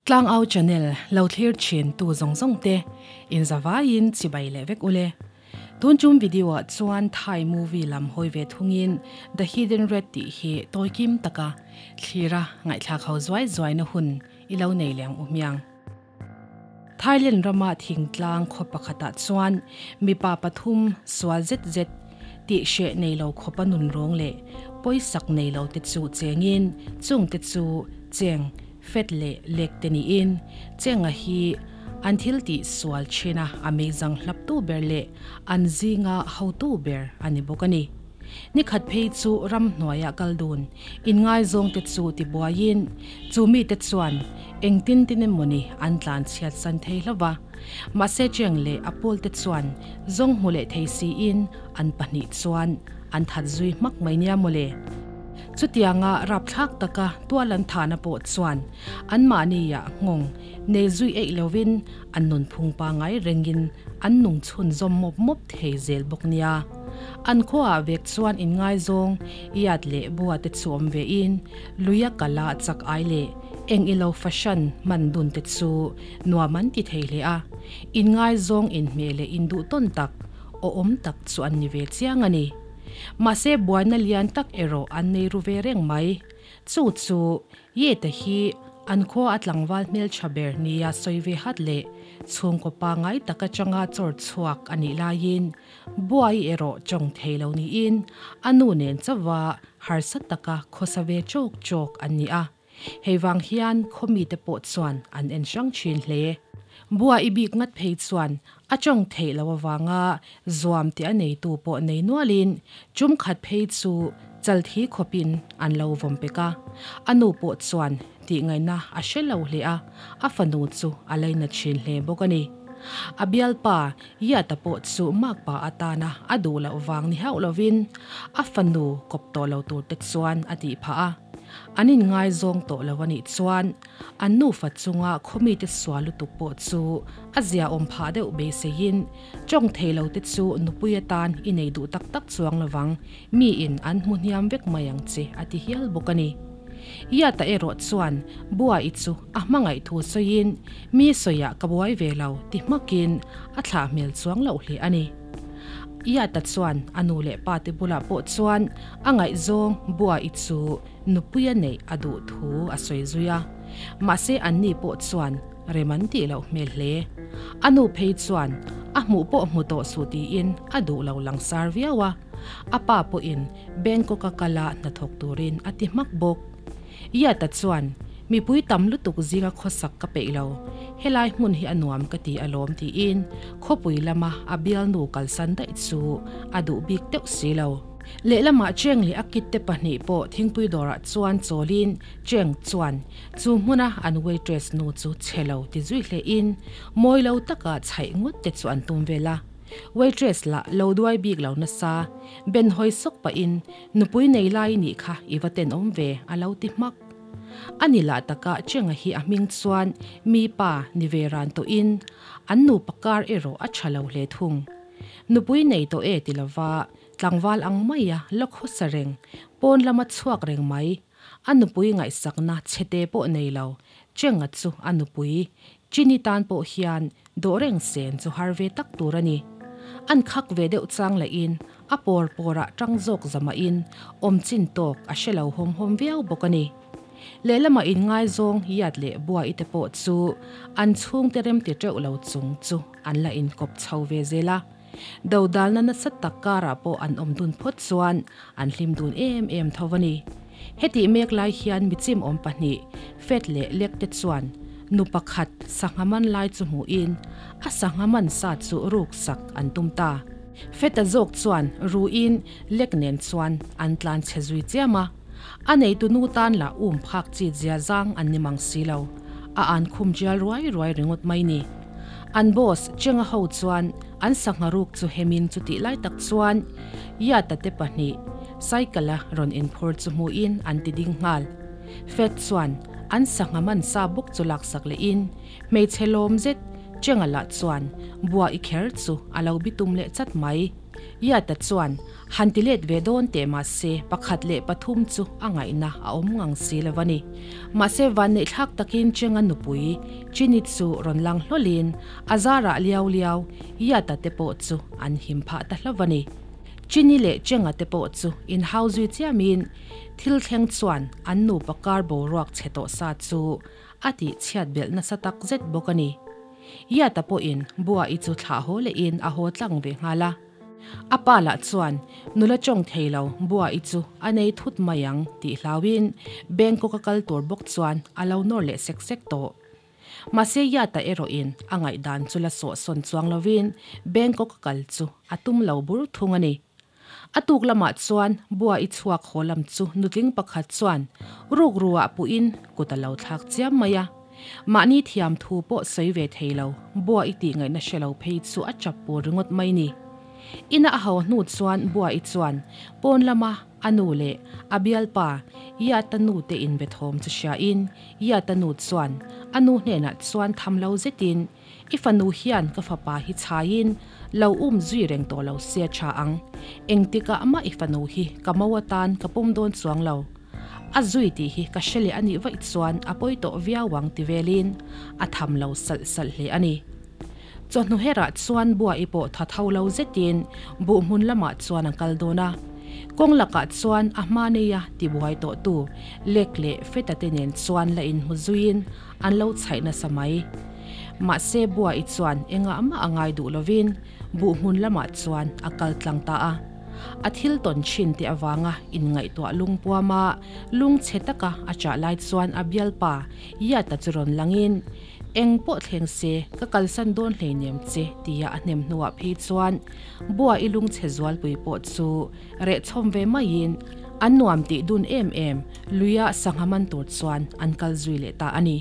Tlangau channel lo thlir thin tu zawng zawng te in zavaiin chibai leh vek ule. Tun tum video ah chuan Thai movie lam hawi ve thungin The Hidden Red tih hi tawikim taka thlira ngaihthlak ho zuai zuai na hun i lo nei leh ang u hmiang. Thailand rama thingtlang khaw pakhatah chuan mipa pathum sual zet zet tih hreh nei lo khawpa nun rawng leh pawisak nei lo te chu chengin chung te chu cheng fet leh lek te niin chenga hi an thil tih sual thin a a meizang hlaptu ber leh an zinga hotu ber a ni bawk a ni. Ni khat phei chu ramhnuaiah kal dun inngaizawng te chu tibuaiin chu mite chuan engtin tin emawni an tlan chhiat san thei hlauh va. Mahse Cheng leh a pawlte chuan zawng hmu leh thei siin an pahnih chuan an that zui hmak mai nia mawle. Chutianga rapthlak taka tual an thahna pawh chuan anmahniah nghawng nei zui eih lovin an nunphung pangngai rengin an nung chhunzawm mawp mawp thei zel bawk nia. An khuaah vek chuan inngaizawng iat leh bua te chu awm ve in, luia kala chak ai leh eng ilo fahran hman dun te chu nuam an ti thei hle a. Inngaizawng inhmeh leh induh tawn tak, awhawm tak chu an ni ve chiang a ni. Mahse buaina lian tak erawh an nei ru ve reng mai. Chu chu Yeta hi an khua a tlangval hmeltha ber nia sawi ve hat leh chhungkaw pangngai tak atanga chawr chhuak a nih laiin Buai erawh tawng thei lo niin a nu nen chauha harsa taka khawsa ve chawk chawk an ni a, hei vang hian khaw mite pawh chuan an en hrang thin hle. Buai bik ngat phei chuan a tawng theih loh avanga zuam tih a neitu pawh nei nualin tum khat phei chu chalthi khawpin an lo vawm pek a, a nu pawh chuan Tih ngaihna a hre lo hle a, a fanu chu a laina thin hle bawk a ni. A bialpa Yata pawh chu makpa atana a duh loh vang ni hauh lovin a fanu kawp tawh lo tur te chuan a tih phah a. An inngaizawng tawh lo a nih chuan an nufa chunga khawmite sual lutuk pawh chu a ziaawm phah deuh beiseiin tawng thei lo te chu nupui atan i nei duh tak tak chuang lovang, miin an hmu hniam vek mai ang che a ti hial bawk a ni. Yata erawh chuan Buai chu a hmangaih thu sawiin mi sawiah ka buai ve lo ti hmakin a thlah hmel chuang loh hle a ni. Yata chuan a nu leh pa te bulah pawh chuan a ngaihzawng Buai chu nupuia neih a duh thu a sawi zui a, mahse anni pawh chuan rem an tih loh hmel hle. A nu phei chuan a hmuh pawh hmu tawh suh tiin a duh lo langsar viau a, a pa pawhin Bangkok a kal a hnathawk turin a ti hmak bawk. Yata chuan, Mipui tam lutuk zinga khawsak ka peih lo, helai hmun hi a nuam ka ti alawm tiin khawpui lama a bialnu kalsan daih chu a duh bik deuh si lo. Lehlamah Cheng leh a kit te pahnih pawh thingpui dawrah chuan chawlin Cheng chuan chu hmuna an waitress nu chu chhe lo ti zui hlehin mawi lo taka chhaih ngawt te chu an tum vel a. Waitress lah lo duai bik lo nasa, Ben hawi sawk pahin, Nupui nei lai nih kha i va tenawm ve, a lo ti hmak. A ni lah taka Chenga hi a hming chuan mi pa ni ve ran tawhin an nupa kar erawh a tha lo hle thung. Nupui nei tawh e ti lova tlangval ang maia la khawsa reng, pawn lama chhuak reng mai, a nupui ngaihsakna chhete pawh nei lo Chenga chu a nupui Chini tan pawh hian dawh reng sen chu har ve tak tur a ni. An khak ve deuh chang lahin a pawr pawrah tang zawk zamahin awm chin tawk a hre lo hawm hawm viau bawk a ni. Lehlamah inngaizawng hiat leh buai te pawh chu an chhungte remti teuh lo chung chu an la inkawp chho ve zel a. Dodalna nasa tak karah pawh an awm dun phawt chuan an hlim dun em em tho a ni. Hetih mek lai hian michim awm pahnih, Fet leh Lek te chuan nu pakhat sangha man lai chu hmuhin a sangha man sa chu ruk sak an tum ta. Feta zawk chuan ruin Lek nen chuan an tlan chhe zui chiam a, a neitu nu tan lah um phak chi zia zang an ni mang si lo, a an khum tial ruai ruai ringawt mai ni. An boss Chenga ho chuan an sangha ruk chu hemin chutih lai tak chuan Yata te pahnih cycle a rawn inphur chu hmuhin an ti ding nghal. Fed chuan an sangha man sa bawk chu laksak lehin hmeichhe lawm zet Chenga lah chuan bua i kher chu a lo bitum leh chat mai. Yata chuan han ti let ve dawn teh mah se 1 leh 3 chu a ngaihna a awm ngang si lo a ni. Mahse vanneih thlak takin Chenga nupui Chini chu rawn lang hlawlin a zarah liau liau Yata te pawh chu an him phah ta hlauh a ni. Chini leh Chenga te pawh chu inhau zui chiamin thil thleng chuan an nupa kar boruak chhe tawh sa chu a tih chhiat belh nasa tak zet bawk a ni. Yata pawhin Bua-i chu thlah haw lehin a haw tlang ve nghal a. A pa lah chuan nula tawng thei lo Bua-i chu a nei thut mai ang tih hlauin Bangkok a kal tur bawk chuan a lo nawr leh sek sek tawh. Mahse Yata erawhin a ngaihdan chu la sawhsawn chuang lovin Bangkok a kal chu a tum lo bur thung a ni. A tuk lamah chuan Bua-i chhuak haw lam chu nutling pakhat chuan rukru-ah puhin kut a lo thlak chiam mai a. Mahni thiam thu pawh sawi ve thei lo, Bua-i tih ngaihna hre lo phei chu a chap pur ringawt mai ni. Ina a haw hnu chuan Bua-i chuan pawn lama a nu leh a bialpa Yata nu te inbe thawm chu hriain Yata nu chuan a nu hnenah chuan tham lo zetin I fanu hian ka fapa hi chhaiin lo um zui reng tawh lo se a tha ang. Engtikah mah i fanu hi ka mo atan ka pawm dawn chuang lo. A zui tih hi ka hre leh a nih vaih chuan a pawi tawh viau ang ti velin a tham lo salh salh hle a ni. Chawhnu herah chuan Buaii pawh tha tho lo zetin buh hmun lamah chuan a kal dawn a. Kawng lakah chuan a hma neia tibuai tawhtu Lek leh Feta te nen chuan la inhmu zuiin an lo chhaih nasa mai. Mahse Buaii chuan engah mah a ngai duh lovin buh hmun lamah chuan a kal tlang ta a. A thil tawn thin te avanga inngaihtuah lungpuama lungchhe taka a chah lai chuan a bialpa Yata chu rawn langin, Eng pawh thleng se, ka kalsan dawn hleinem che tia a hnem hnuah phei chuan Buaii lungchhe zualpui pawh chu reh chhawm ve maiin an nuam tih dun em em luia sangha man tur chuan an kal zui leh ta a ni.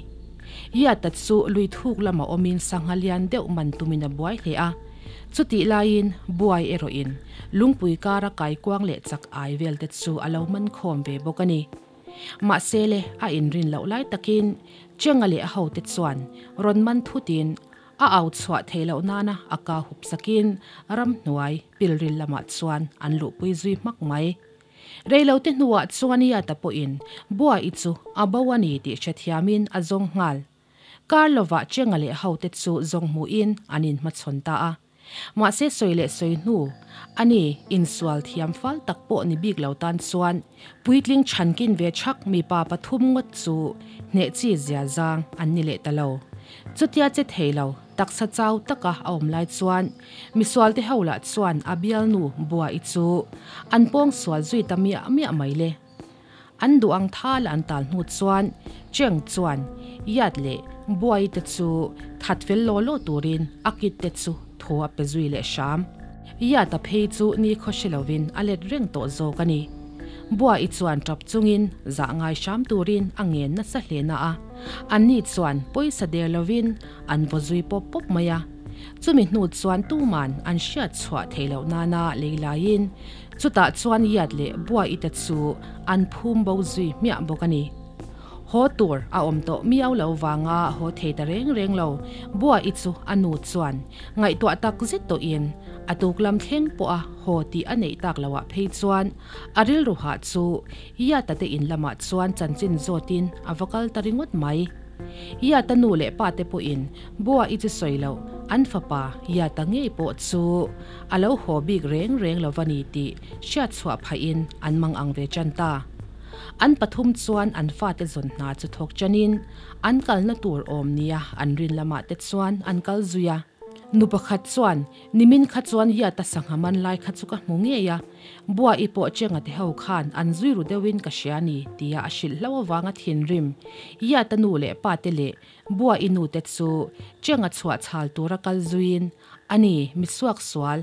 Yata chu lui thuk lama awmin sangha lian deuh man tumin a buai hle a. Chutih laiin buai erawhin lungpui kara kaikuang leh chak ai vel te chu a lo man khawm ve bawk a ni. Mahse le a inrin loh lai takin Chenga leh a hote chuan rawn man thutin a au chhuah theih loh nana a ka hup sakin ramhnuai pilril lamah chuan an luhpui zui hmak mai. Reilote hnuah chuan Yata pawhin Buai chu a bo a ni tih hrethiamin a zawng nghal. Kar lovah Chenga leh hote chu zawng hmuhin an inhmachhawn ta a. Mahse sawi leh sawi hnu, ani insual thiam fal tak pawh ni bik lo tan chuan puitling chhankin ve chhak mipa pathum ngawt chu hneh chi zia zang an ni leh ta lo. Chutia che thei lo, taksa chau taka a awm lai chuan misualte ho lah chuan a bialnu Buai chu an pawng sual zui ta miah miah mai le. An duh ang thal an tal hnu chuan Cheng chuan Yat leh Buai te chu that fel law law turin a kit te chu thaw a pe zui leh hram. Yat a phei chu ni khaw hre lovin a let reng tawh zawk a ni. Buai chuan tap chungin zah ngai hram turin a ngen nasa hle na a, anni chuan pawisa der lovin an vaw zui pawp pawp mai a. Chumi hnu chuan tuman an hriat chhuah theih loh nana lei laiin Chutah chuan Yat leh Buai te chu an phum bo zui hmiah bawk a ni. Haw tur a awm tawh miau lo vanga haw thei ta reng reng lo Buai chu a nu chuan ngaihtuah tak zet tawhin a tuk lam thleng pawha haw tih a neih tak loah phei chuan a rilru hah chu Yat-a te in lamah chuan chanchin zawtin a va kal ta ringawt mai. Yata nu leh pa te pawhin Buai chu sawi loh an fapa Yata ngei pawh chu A lo haw bik reng reng lo va ni tih hriat chhuah phahin an mang ang ve tan ta. An pathum chuan an fate zawn hna chu thawk tanin an kalna tur awm nia an rin lamah te chuan an kal zui a. Nu pakhat chuan, Nimin kha chuan Yata sangha man lai kha chu ka hmu ngei a, Buai pawh Chenga te ho khan an zui ru deuhin ka hria ni tia a hrilh hlo avanga thinrim Yata nu leh pa te leh Buai nu te chu Chenga chhuah chhal tura kal zuiin A ni, mi suak sual.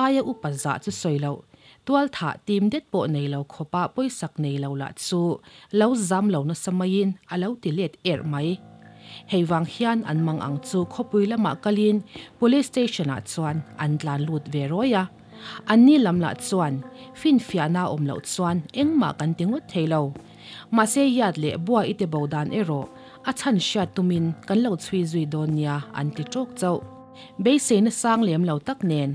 Aia upa zah chu sawi loh. Tual thah tim det pawh nei lo khawpa pawisak nei lo lah chu lo zam lo nasa maiin a lo ti let erh mai. Hei vang hian an mang ang chu khawpui lamah kalin Police Station ah chuan an tlan lut ve rawi a. Anni lam lah chuan finfiahna awm loh chuan engmah kan ti ngawt thei lo. Mahse Yat leh Bua i te bo dan erawh a chhan hriat tumin kan lo chhui zui dawn nia an ti tawk chauh. Beiseina sang lem lo tak nen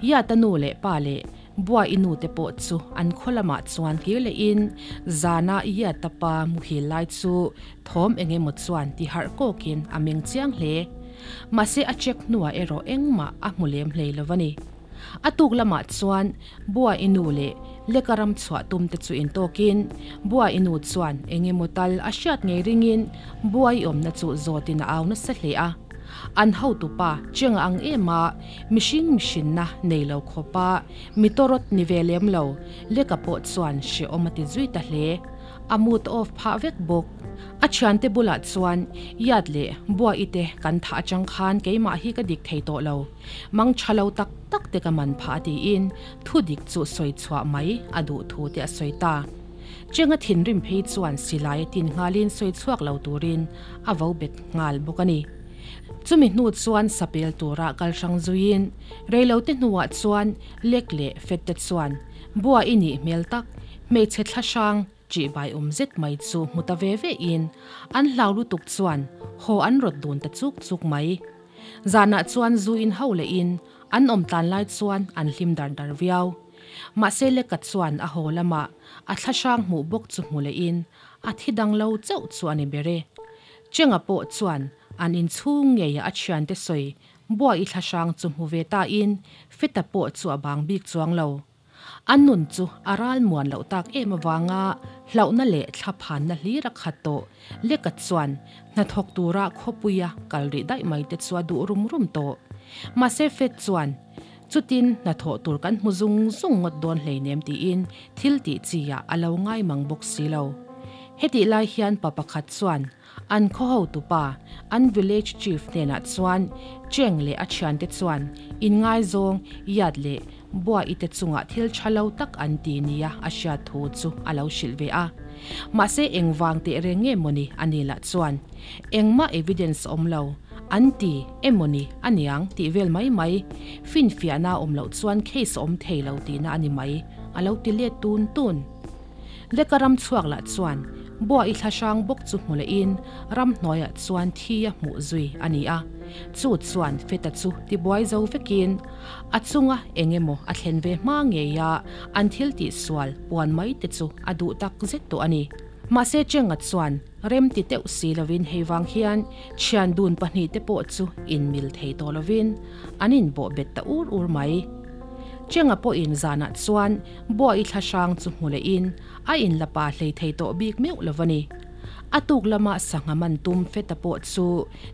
Yat-a nu leh pa leh Buai nu te pawh chu an khaw lamah chuan hlir lehin zana Yat-a pa muhil lai chu thawm eng emaw chuan ti harh kawkin a meng chiang hle. Mahse a check hnuah erawh engmah a hmu lem hlei lo a ni. A tuk lamah chuan Buai nu leh leka ram chhuah tum te chu intawkin Buai nu chuan eng emaw tal a hriat ngei ringin Buai awmna chu zawtin a au nasa hle a. An hotupa chenga ang em a, mihring mihrinna nei lo khawpa mi tawrawt ni ve lem lo leka pawh chuan hrehawm a ti zui ta hle. A mood off phah vek bawk. A thiante bulah chuan Yat leh Buai te kan thah atang khan keimah hi ka dik thei tawh lo. Mang tha lo tak tak te ka man phah tiin thu dik chu sawi chhuah mai a duh thu te a sawi ta. Chenga thinrim phei chuan silai a tin nghalin sawi chhuak lo turin a vo bet nghal bawk a ni. Chumi hnu chuan sapel tura kal hrang zuiin reilote hnuah chuan lek leh fet te chuan bua i nih hmel tak hmeichhe thla hrang ṭihbai awm zet mai chu hmu ta ve ve in an hlau lutuk chuan haw an rawt dun ta chuk chuk mai. Zanah chuan zu in ho leh in an awm tlan lai chuan an hlim dar dar viau. Mahse leka chuan a haw lamah a thla hrang hmuh bawk chu hmu leh in a thi dang lo chauh chu a ni ber e. Chenga pawh chuan an inchhung ngeia a thiante sawi buai i thla hrang chu hmu ve ta in Feta pawh chu a bang bik chuang lo. An nun chu a ral muan loh tak em avanga hlauhna leh thlaphanna hlir a khat tawh. Leka chuan hnathawk tura khawpuia kal rih daih mai te chu a duh rum rum tawh. Mahse Fet chuan Chutin hnathawh tur kan hmu zung zung ngawt dawn hleinem tiin thil tih chi ah a lo ngai mang bawk si lo. Hetih lai hian pa pakhat chuan an khaw hotupa, an village chief hnenah chuan Cheng leh a thiante chuan inngaizawng, yat leh buai te chungah thil tha lo tak an ti nia a hriat thu chu a lo hrilh ve a. Mahse engvang teh reng nge mawni a ni lah chuan engmah evidence awm lo. An ti emawni aniang tih vel mai mai, finfiahna awm loh chuan case awm thei lo tihna a ni mai, a lo ti let tun tun. Leka ram chhuak lah chuan Buai thla hrang bawk chu hmu lehin ramhnuaiah chuan thi a hmuh zui a ni a, chu chuan Feta chu tibuai zo vekin a chunga eng emaw a thlen ve hma ngeia an thil tihsual puan mai te chu a duh tak zet tawh a ni. Mahse Chenga chuan Rem ti teuh si lovin hei vang hian thian dun pahnihte pawh chu inmil thei tawh lovin an inbawh bet ta ur ur mai. Chenga pawhin zanah chuan Buai thla hrang chu hmu lehin a inla pa hlei thei tawh bik meuh lo a ni. A tuk lama sangha man tum Feta pawh chu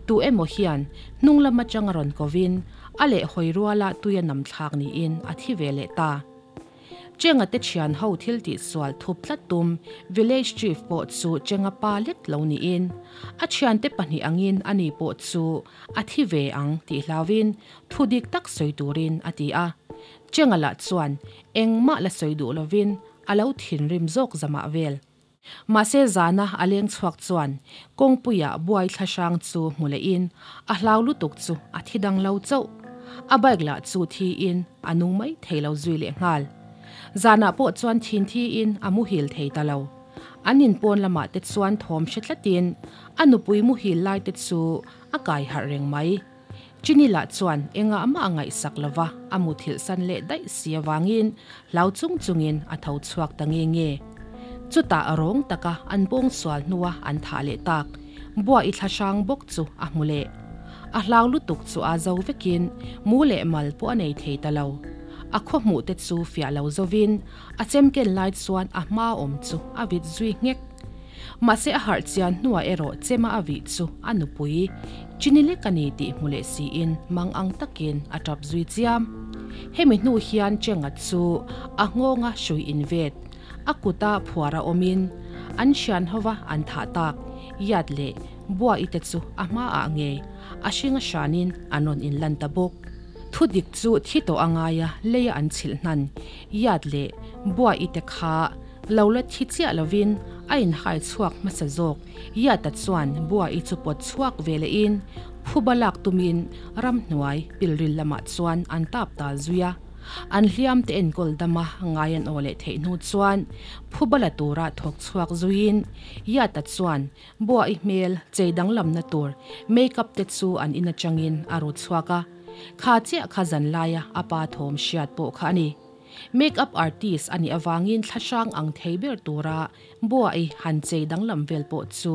tu emaw hian hnung lam atanga rawn kovin a lehhawi ruala tui a nam thlak niin a thi ve leh ta. Chenga te thian ho thil tih sual thup tlat tum village chief pawh chu Chenga pa lek lo niin a thiante pahnih angin ani pawh chu a thi ve ang tih hlauin thu dik tak sawi turin a ti a. Chenga lah chuan engmah la sawi duh lovin a lo thinrim zawk zamah vel. Mahse zana a leng chhuak chuan kawngpuiah buai thla hrang chu hmu lehin a hlau lutuk chu a thi dang lo chauh. A bike lah chu thiin a nung mai thei lo zui leh nghal. Zanah pawh chuan thin thiin a muhil thei ta lo. An inpawn lamah te chuan thawm hre tlatin a nupui muhil lai te chu a kai harh reng mai. Chini lah chuan engah mah a ngaihsak lo va, a muthilh san leh daih si avangin hlau chung chungin a tho chhuak ta nge nge. Chutah rawng taka an bawng sual hnua an thah leh tak Buai thla hrang bawk chu a hmu leh. A hlau lutuk chu a zo vekin mu leh mal pawh a nei thei ta lo. A khaw hmuh te chu fiah lo zovin a chem ken lai chuan a hma awm chu a vit zui nghek. Mahse a harh chian hnuah erawh chema a vih chu a nupui Chini lek a ni tih hmu leh siin mang ang takin a tap zui chiam. Hemi hnu hian Chenga chu a nghawnga hrui invet, a kuta phuara awmin an hrian hova an thah tak Yat leh Buai te chu a hmaah ngei a hringa hranin an rawn inlan ta bawk. Thudik chu thi tawh a ngaia leia an chhilh hnan Yat leh Buai te kha Lo la thi chiah lovin a inhai chhuak hmasa zawk. Yata chuan Buai chu pawt chhuak ve lehin phuba lak tumin ramhnuai pilril lamah chuan an tap tal zui a. An hliam te enkawl dama ngai an aw leh theih hnu chuan phuba la tura thawk chhuak zuiin Yata chuan Buai hmel chei danglamna tur make up te chu an in atangin a ru chhuak a. Kha chiah kha zanlaia a pa thawm hriat pawh kha a ni. Make up artist a nih avangin thlahrang ang thei ber tura buai han chei danglam vel pawh chu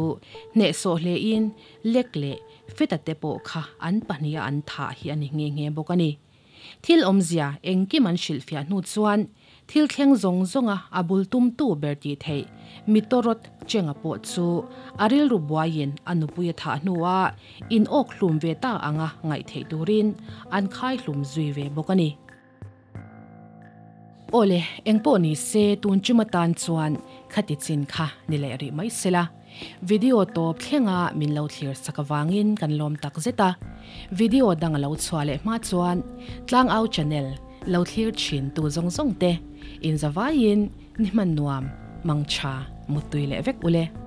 hnehsawh hlein lek leh Feta te pawh kha an pahniha an thah hi a ni nghe nghe bawk a ni. Thil awmzia engkim an hrilhfiah hnu chuan thil thleng zawng zawnga a bul tumtu ber tih theih Mitorawt Chenga pawh chu a rilru buaiin a nupui a thah hnua in awk hlum ve ta anga ngaih theih turin an khai hlum zui ve bawk a ni. Awle, engpawh ni se tun chum atan chuan khati chin kha ni leh rih mai sela. Video tawp thlenga min lo thlir sak avangin kan lawm tak zet a. Video dang a lo chhuah leh hma chuan Tlangau channel lo thlir thin tu zawng zawng te inzavaiin ni hman nuam, mangtha, muttui leh vek ule.